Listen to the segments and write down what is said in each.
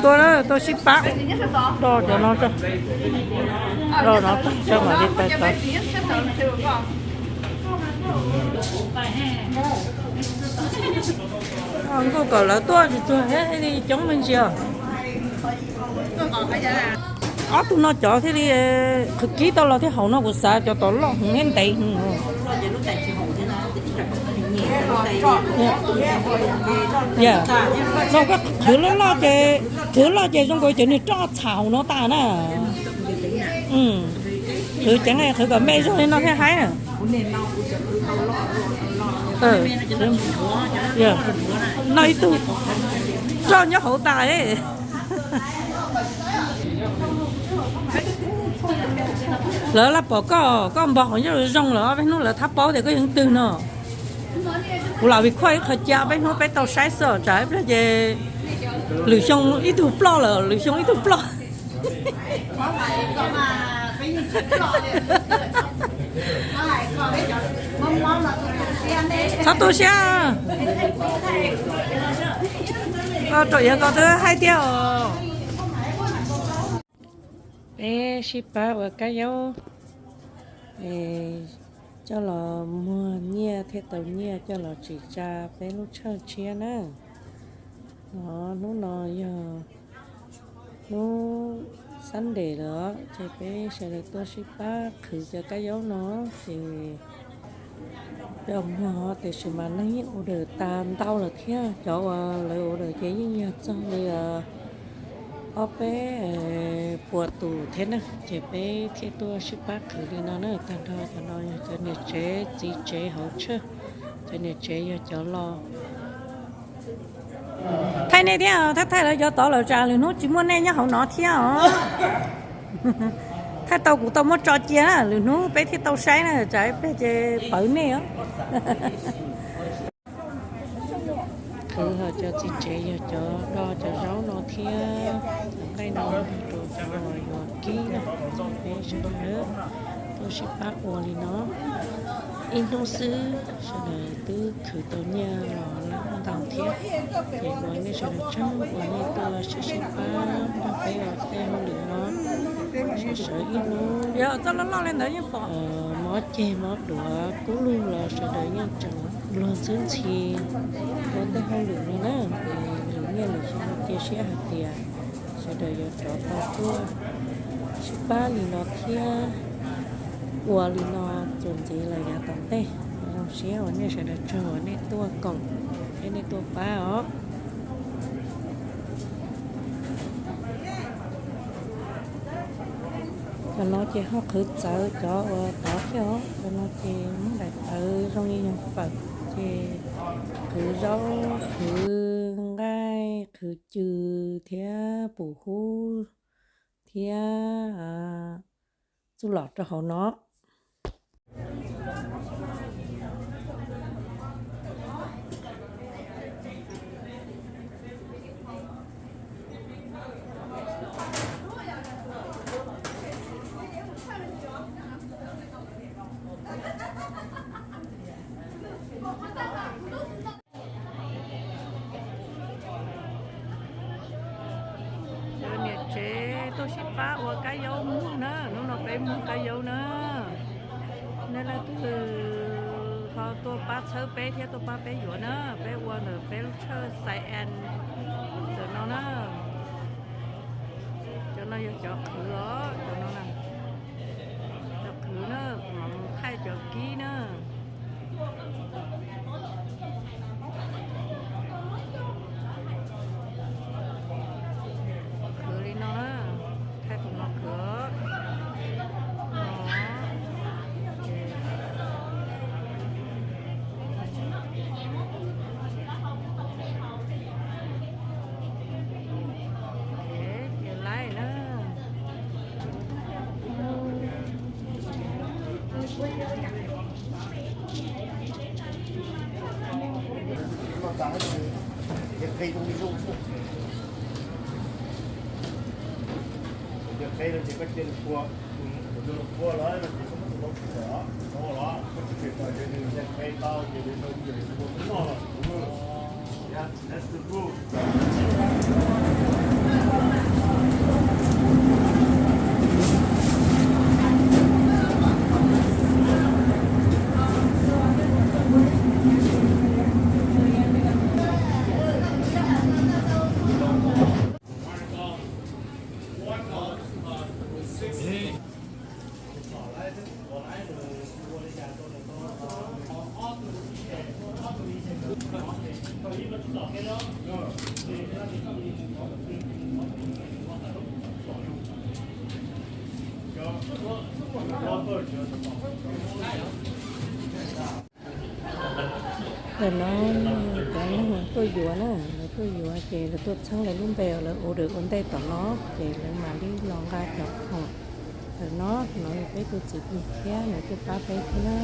Tuaj na, tuaj sib pab do cov no tso. Do no tso mam li pab tod. Nkuj kom lawv tuaj tsis tsuag thiab li coob me ntsis os. Ob tug no cov thiaj li qhwv kib tau los thiab, hauv no kuv xav cov tod loj heev thiab ntev heev. Yog, no koj qhwv loj loj ces, qhwv loj ces zoo nkaus cov niag roj txhaum no tas na. Qhwv ceev, qhwv kom me zog li no thiaj haib. No ib tug roj nyob hauv tas. Lawv laj pom koj, koj npog qhov ncauj zoo lawm, ob peb hnub lawv thab paub tias koj yog leej twg no. Kuv lam vim khuaj ib qho ca, peb hnub peb tau saib xwb, tsam ib pliag ces lwm xyoo ib tug ploj lawm, lwm xyoo ib tug ploj. Txhob tu siab. Rau iav ko twb haib thiab os. Peb sib pab ua kab yaub coj los muag nyiaj thiaj tau nyiaj coj los tsim tsa peb lub tshawj tshiab na. No, hnub no yog hnub Sunday lawm os, ces peb sawv daws tuaj sib pab qhwv cov kab yaub no, ces coj muag tiam sis mas neeg yeej order tas ntau lawm thiab, cov uas lawv order ces yeej yog txog li ob peb puas tus thiab na, ces peb thiaj tuaj sib pab qhwv li no na. Tag nrho cov no yog cov niam tsev txiv tsev hauv tshawj, cov niam tsev yog cov los thaij nej thiab, thaij thaij lawv cov tod lawm tsam lwm hnub tsis muaj nej nyob hauv no thiab os. Thaij tau kuv tau muab tso cia, lwm hnub peb thiaj tau saib na, tsam ib pliag ces pawv nej os. Qhwv ho cov txiv tsev yog cov do cov zaub no thiab, cov nqaij no rau cov yuav kib na. Peb sawv daws tuaj sib pab ua li no ib hnub xwb, sawv daws twb khwv tau nyiaj los lawm ntau thiab. Ces ua nej sawv daws tsaug uas nej tuaj sib sib pab nrog peb ua tej hauj lwm no. Sawv sawv ib hnub, mob ceg mob duav kub lug los sawv daws yeej tseem luag ntxhwb ntxhi ua tej hauj lwm no na. Lwm niaj lwm xyoo cia siab hais tias sawv daws yuav rov tau tuaj sib pab li no thiab ua li no txuas ntxiv lawm yav tom ntej. Zoo siab uas nej sawv daws tsaug uas nej tuaj koom thiab nej tuaj pab os. Cov no ces ho qhwv txawv cov uas tod thiab os. Cov no ces muab daim tawv zoo li yog fawm, ces qhwv zaub, qhwv nqaij, qhwv cw thiab pum hub thiab txuj lom rau hauv no. Cov niam tsev tuaj sib pab ua kab yaub muag na, hnub no peb muag kab yaub na. Nej leej twg ho tuaj pab txhawb peb thiab tuaj pab peb yuav na, peb ua ntawm peb lub tshawj xais en ntawm no na. Cov no yog cov qhwv os, cov no na. Cov qhwv na, kuv mam mus thaij cov kib na. Qhwv li no na, thaij tus no qhwv. Ces laij na. Ntawm no cov neeg tuaj yuav na, lawv tuaj yuav ces lawv tuaj txheeb lawv lub npe uas lawv order ua ntej tom no, ces lawv mam li los nqa cov khoom. Ntawm no, no yog peb tus txiv Pis thiab, nws tuaj pab peb thiab na.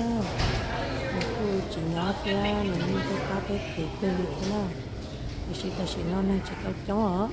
Nws kuj tsis nyob thiab, nws yeej tuaj pab peb kev kawg li thiab na. Tiam sis tam sim no neeg tsis tau coob os.